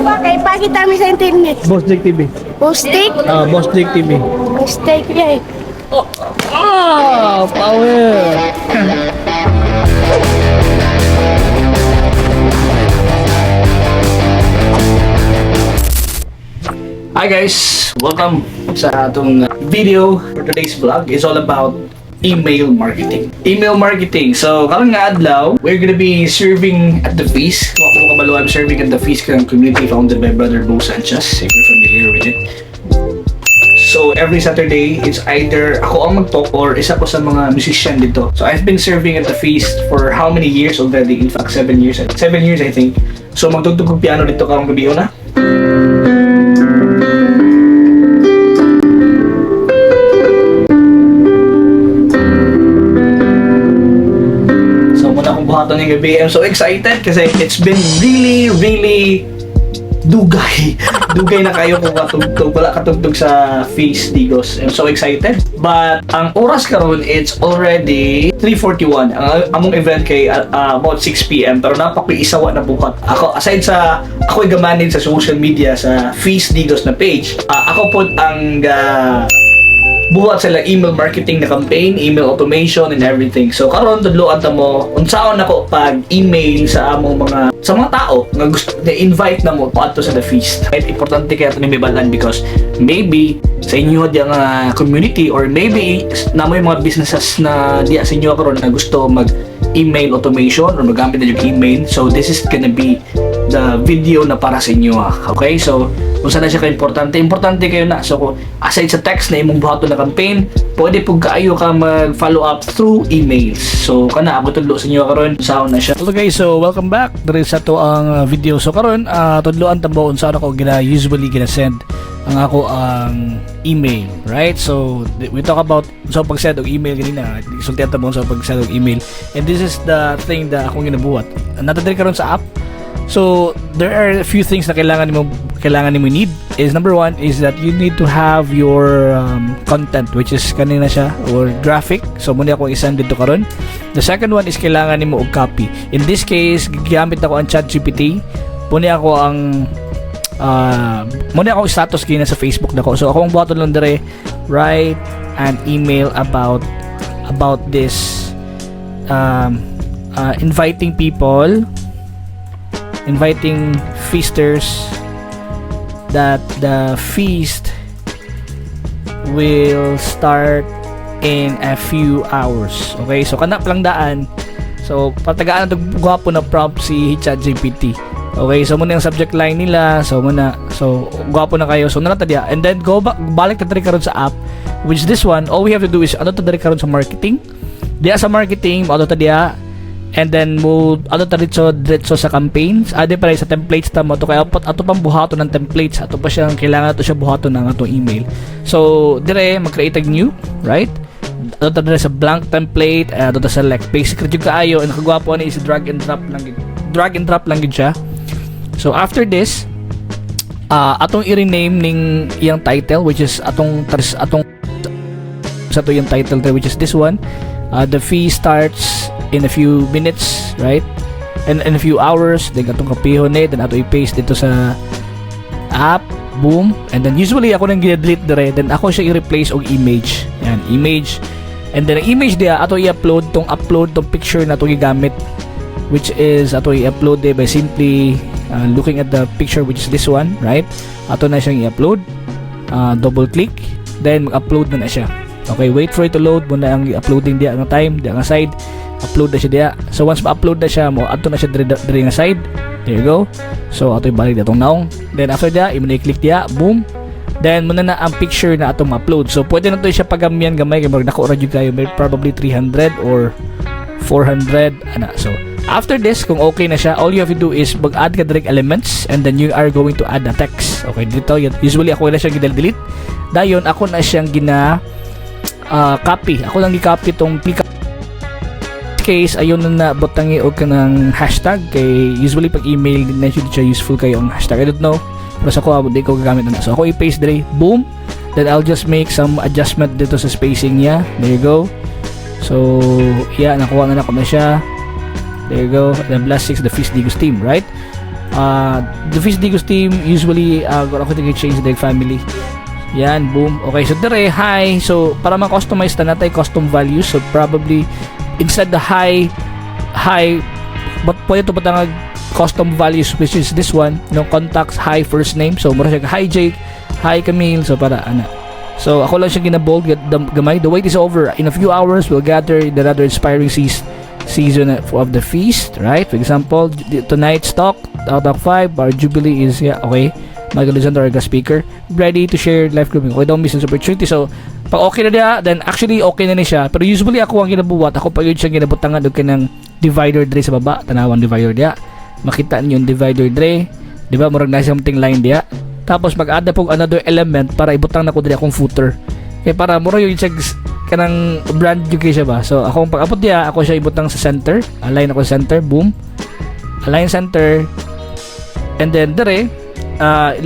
Ba, kay pakita mi sa internet. Boss Jake TV. Postik? Ah, Boss Jake TV. Mistake yeah. Ah, power. Hi guys, welcome sa atong video for today's vlog is all about email marketing. Email marketing. So, karon nga adlaw, we're gonna be serving at the feast. Kung ako kabalo, I'm serving at the feast ng community founded by Brother Bo Sanchez, if you're familiar with it. So every Saturday, it's either ako ang mag-talk or isa ko sa mga musician dito. So I've been serving at the feast for how many years already? In fact, 7 years. 7 years, I think. So magtugtog kong piano dito karong gabi na. So muna akong buhaton ng gabi. I'm so excited kasi it's been really, really dugay. Dugay na kayo kung katugtog. Wala katugtog sa Feast Digos. I'm so excited. But ang oras karon, it's already 3:41. Ang among event kay about 6 p.m. Pero napakoy isawa na bukat. Ako, aside sa ako'y gamanin sa social media sa Feast Digos na page, ako po ang buhat sila email marketing na campaign, email automation and everything. So karon tudloan ta mo unsaon nako pag email sa among mga sa mga tao nga gusto na invite na mo paadto sa the feast. Right? Importante kaya ito ni mibalan because maybe sa inyo diya nga community or maybe namo yung mga businesses na diya sa inyo karon na gusto mag email automation or magamit na yung email. So this is gonna be the video na para sa inyo. Ah. Okay? So, kung saan na siya ka-importante, importante kayo na. So, kung aside sa text na imong buhaton na campaign, pwede pug kaayo ka mag-follow up through emails. So, kana ako tudlo sa inyo karon, saan na siya. Hello guys, so welcome back. Diri sa to ang video. So karon, tudloan ta mo unsa ako gina usually gina send ang ako ang email, right? So we talk about so pag-send og email ganina, sultian ta mo sa pag-send og email. And this is the thing that akong ginabuhat. Naa ta diri karon sa app. So, there are a few things na kailangan nimo need is number one is that you need to have your content, which is kanina siya or graphic. So muna akong i-send dito karon. The second one is kailangan nimo og copy. In this case, gigamit ako ang ChatGPT. Muna ako ang muna ako status kina sa Facebook nako. So ako ang buhaton lang dire, write an email about this inviting people, inviting feasters that the feast will start in a few hours. Okay, so kana pa lang daan. So patagaan na gwapo na prompt si ChatGPT. Okay, so muna yung subject line nila. So muna, so gwapo na kayo. So nalata diya. And then go back, balik ta diri karon sa app, which this one, all we have to do is ano ta diri karon sa marketing. Diya sa marketing, ano ta diya, and then mo ano ta diretso diretso sa campaigns, ade pa sa templates ta mo to kay ato ato pang buhaton ng templates, ato pa siyang kailangan to siya buhaton ng atong email. So dire mag-create og new, right? Ato ta dire sa blank template, ato ta select basic ra jud kaayo, and kagwapo ani is drag and drop lang gid, drag and drop lang gid siya. So after this, atong i-rename ning iyang title, which is atong atong sa to yung title there, which is this one, the feast starts in a few minutes, right, and in a few hours. Then atong kopihon ni, then ato i-paste dito sa app, boom. And then usually ako nang gina-delete dire, then ako siya i-replace og image. Yan, image. And then ang image diya ato i-upload tong upload tong picture na to gigamit, which is ato i-upload de by simply looking at the picture, which is this one, right? Ato na siyang i-upload, double click, then mag-upload na na siya. Okay, wait for it to load muna ang uploading diya nga time, diya nga side. Upload na siya diya. So once ma-upload na siya mo, adto na siya diri, diri nga side. There you go. So ato ibalik datong naong. Then after that, imo na i-click diya, boom. Then muna na ang picture na atong ma-upload. So pwede na to siya pagamyan gamay kay murag nako ra jud kayo, may probably 300 or 400 ana. So after this, kung okay na siya, all you have to do is mag-add ka direct elements and then you are going to add a text. Okay, dito usually ako na siyang gina-delete. Dayon ako na siyang gina copy. Ako lang gi-copy tong case ayon na na butangi og kanang hashtag kay usually pag email din na siya useful kayo ang hashtag. I don't know, pero sa ko di ko gagamit na. So ako i-paste dire, boom. Then I'll just make some adjustment dito sa spacing niya. There you go. So yeah, nakuha na nako na siya. There you go. Then blessings the Feast Digos team, right? The Feast Digos team usually ako change the family. Yan, boom. Okay, so dire, hi. So, para ma-customize na natay custom values. So, probably, instead the hi, hi, but pwede to patangag custom values, which is this one, no, contacts, hi, first name. So, mura siya, hi Jake, hi Camille. So, para, ana. So, ako lang siya ginabold, gamay. The wait is over. In a few hours, we'll gather in the rather inspiring season of the feast, right? For example, tonight's talk, Talk 5, our Jubilee is, yeah, okay. Michael Alexander, our guest speaker, ready to share life grouping. Okay, don't miss this opportunity. So, pag okay na niya, then actually okay na ni siya. Pero usually ako ang ginabuhat, ako pa yun siyang ginabutangan og kanang divider dre sa baba. Tanawang divider diya. Makita niyo yung divider dre. Di ba? Murag na something line diya. Tapos mag-add na pong another element para ibutang na ko diri akong footer. Kaya para mura yung siya kanang brand new kay siya ba. So akong pag-abot diya, ako siya ibutang sa center. Align ako sa center, boom. Align center. And then dire,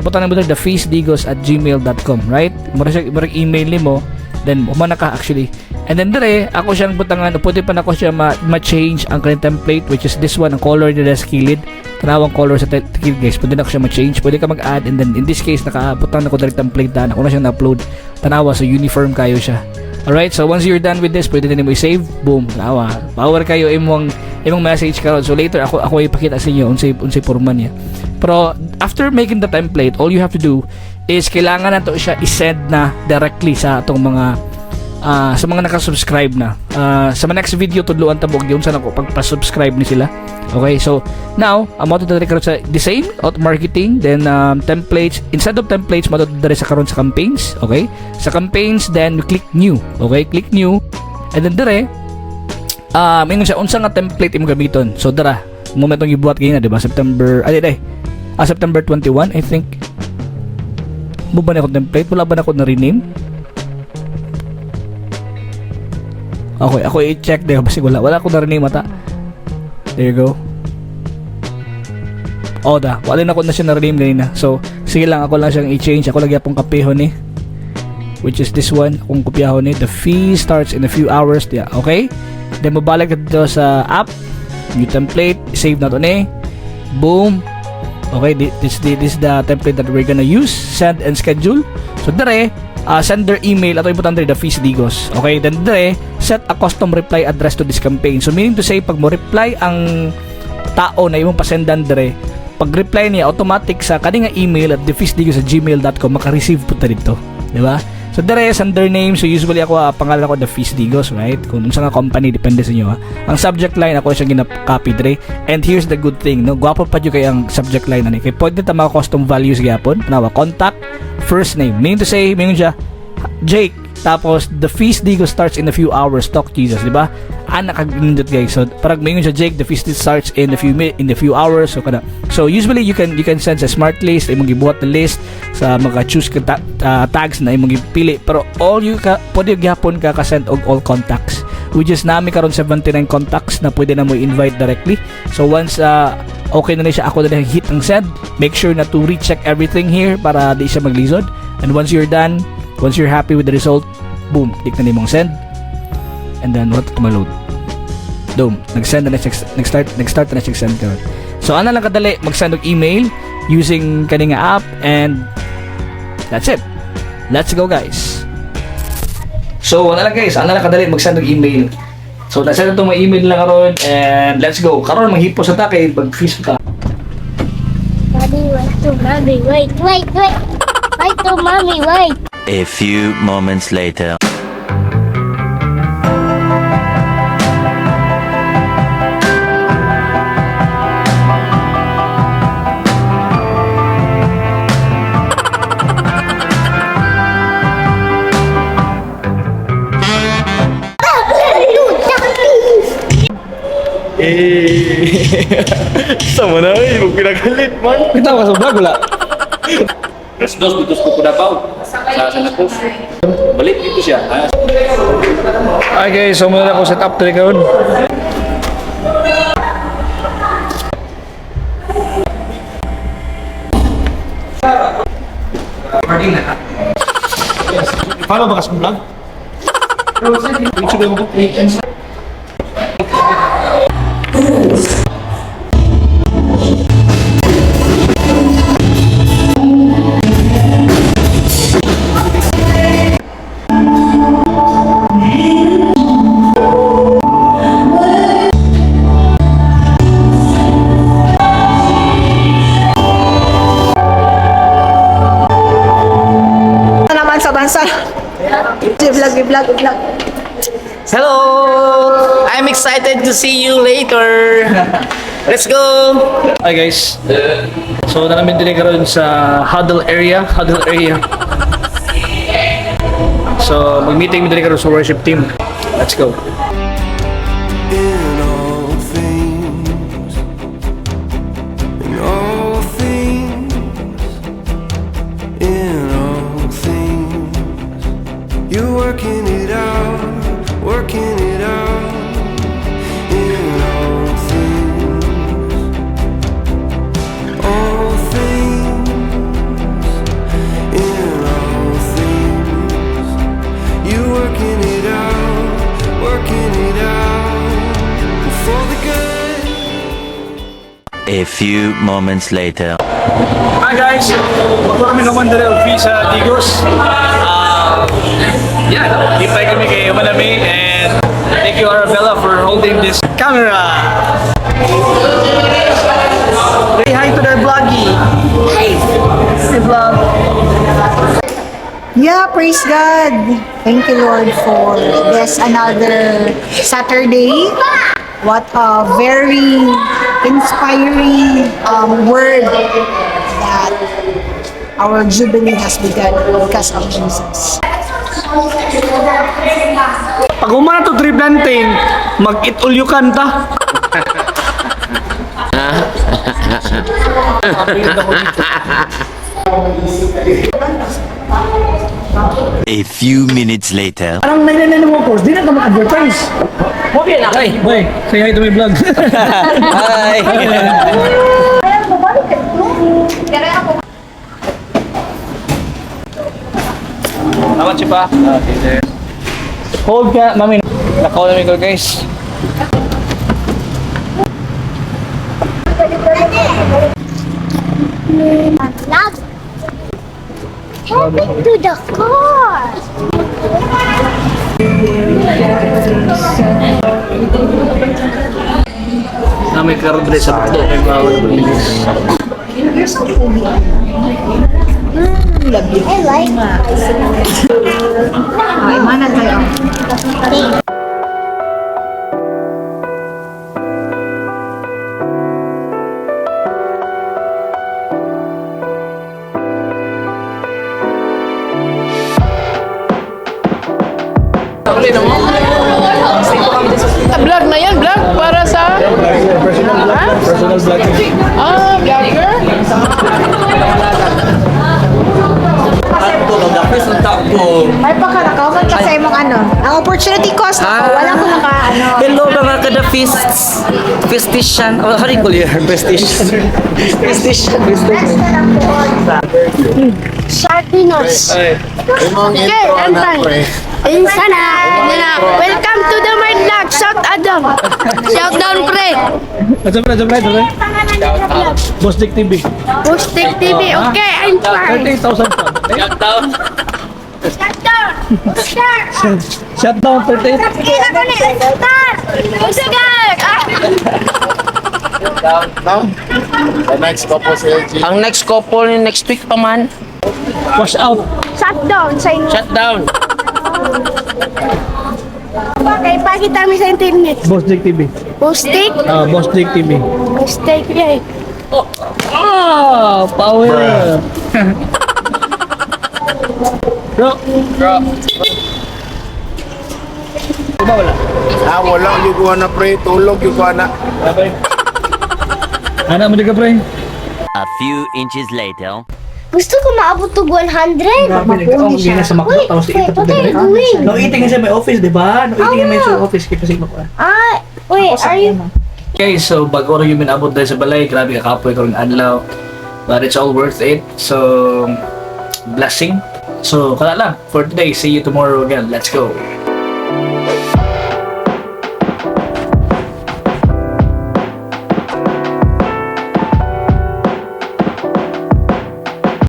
butang na mo dere thefeastdigos@gmail.com, right? Mura siya, mura email nimo, then human na ka actually. And then dire, ako siyang butangan, pwede pa nako siya ma-change ang kanyang template, which is this one, ang color nila sa kilid. Tanawang color sa kilid, guys. Pwede na ako siya ma-change. Pwede ka mag-add and then in this case, nakabutang na ko direct template daan. Ako na siyang na-upload. Tanawa, so uniform kayo siya. Alright, so once you're done with this, pwede na nimo i-save. Boom, tanawa. Power kayo imong message karon. So later ako ipakita sa inyo unsay porma niya. Pero after making the template, all you have to do is kailangan na to siya i-send na directly sa atong mga sa mga nakasubscribe na. Sa mga next video, tudluan ta og yun sa nako pagpa-subscribe ni sila. Okay, so now, ang mo diri karon sa the same out marketing, then templates, instead of templates, mo diri sa karon sa campaigns, okay? Sa campaigns, then we click new, okay? Click new, and then dire, ingon siya unsa nga template imong gamiton. So dara, mo itong gibuhat ganina, di ba? September, ay, ay, September 21, I think. Mo ba na akong template? Wala ba na ako na-rename? Okay, ako i-check din kasi wala. Wala akong na-rename ata. There you go. Oh, da. Wala na ako na siya na-rename ganina. So, sige lang, ako lang siyang i-change. Ako lagi pong kapihon ni. Which is this one. Akong kopyahon ni. The fee starts in a few hours. Yeah, okay? Then, mabalik na dito sa app. New template. Save na to ni. Boom. Okay, this is the template that we're gonna use. Send and schedule. So, dire, sender email ato ibutan dire the Feast Digos. Okay, then dire, set a custom reply address to this campaign. So, meaning to say, pag mo reply ang tao na imong pasendan dire, pag reply niya automatic sa kani nga email at thefeastdigos@gmail.com maka-receive po ta dito, di ba? So dire, sender name, so usually ako pangalan ko The Feast Digos, right? Kung unsa nga company, depende sa inyo ha. Ang subject line ako siyang gina-copy dire. And here's the good thing, no? Gwapo pa jud kay ang subject line ani. Kay pwede ta mga custom values gyapon. Tanawa, contact first name. Meaning to say, meaning siya Jake, tapos the Feast Digos starts in a few hours, talk Jesus, di ba? Ana kag nindot, guys. So parang maingon siya Jake, the feast starts in a few hours, so kana. So usually you can send sa smart list imong gibuhat na list sa mga choose ka tags na imong gipili, pero all you ka pwede gyapon ka ka-send og all contacts, which is nami karon 79 contacts na pwede na mo invite directly. So once okay na ni siya, ako na hit ang send. Make sure na to recheck everything here para di siya maglisod. And once you're done, once you're happy with the result, boom, click na nimong send. And then what to load. Boom, nag-send na siya, nag-start na siya send karon. So ana lang kadali mag-send og email using kani nga app and that's it. Let's go, guys. So ana lang, guys, ana lang kadali mag-send og email. So na-send na mga email lang karon and let's go. Karon manghipos sa ta kay mag-feast ta. Daddy, wait to mommy. Wait, wait, wait. Wait to mommy, wait. A few moments later. Eh, sama na eh, huwag pinagalit man. Kita ka sa vlog wala. Alas dos dito sa Davao. Sa Santa Cruz. Balik dito siya. Ah, Okay, so muna ako set up diri karon. Follow ba ka sa vlog? YouTube mo? Excited to see you later. Let's go! Hi guys. So naa mi diri karon sa huddle area, huddle area. So mag-meeting mi diri karon sa worship team. Let's go. In all things, in all things, in all things, you're working it out, working it out. In all things, in all things, you're working it out, working it out for the good. A few moments later. Hi guys! So, bago kami naman diri sa Digos. Yeah, lipay kami kay Manami and thank you, Arabella, for holding this camera. Say hi to the vloggy. Hi! Vlog. Yeah, praise God. Thank you, Lord, for this another Saturday. What a very inspiring word that our Jubilee has begun because of Jesus. Pag humana to tree planting, mag-itulyukan ta. A few minutes later. Parang 999 mo course, di na ka mag-advertise. Hi! Boy, say hi to my vlog. Hi! How much pa? Okay, there. Hold ka, mami. Nakaw namin ko, guys. Vlog. Heading to the car. Na may karon diri sa bukdo kay bawal pagbilis. You're so pogi. Love you. I like Ay, mana tayo. it. Vlog na yan, vlog para sa... Personal vlog. Ah, vlogger? Ay, baka nakauman ka sa imong ano. Ang opportunity cost ako, wala ko naka ano. Hello mga kada feasts. Festician. Oh, how do you call you? Festician. Festician. Basta lang po. Sardinos. Ay. Okay, I'm fine. Sana. Welcome to the my vlog. Shout Adam. Shout down, pre. What's up, what's up, what's up? Boss Dick TV. Boss Dick TV. Okay, I'm fine. 38,000 sub. Shout down. Shut down. Oscar. Shut down 38. Kila ko ni Oscar. Oscar. Ah. Ang next couple ni next week pa man. Wash out. Shut down sa inyo. Shut down. Okay, pakita mi sa internet. Boss Dick TV. Boss Dick. Ah, Boss Dick TV. Boss Dick, yeah. Ah, power. Bro. Bro. Diba wala? Ah, wala yung kuha na, pre. Tulog yung kuha na. Bye. Ana mo di ka, pre? A few inches later. Gusto ko maabot og 100. Grabe, nagkaong gina sa McDo, Wait, tapos wait, ito what are you doing? No eating kasi may office, di ba? No eating may sa office kasi makuha. Ah, wait, are you Okay, so bago rin yung minabot dahil sa balay, grabe kakapoy karong adlaw. But it's all worth it. So, blessing. So, kana lang for today. See you tomorrow again. Let's go.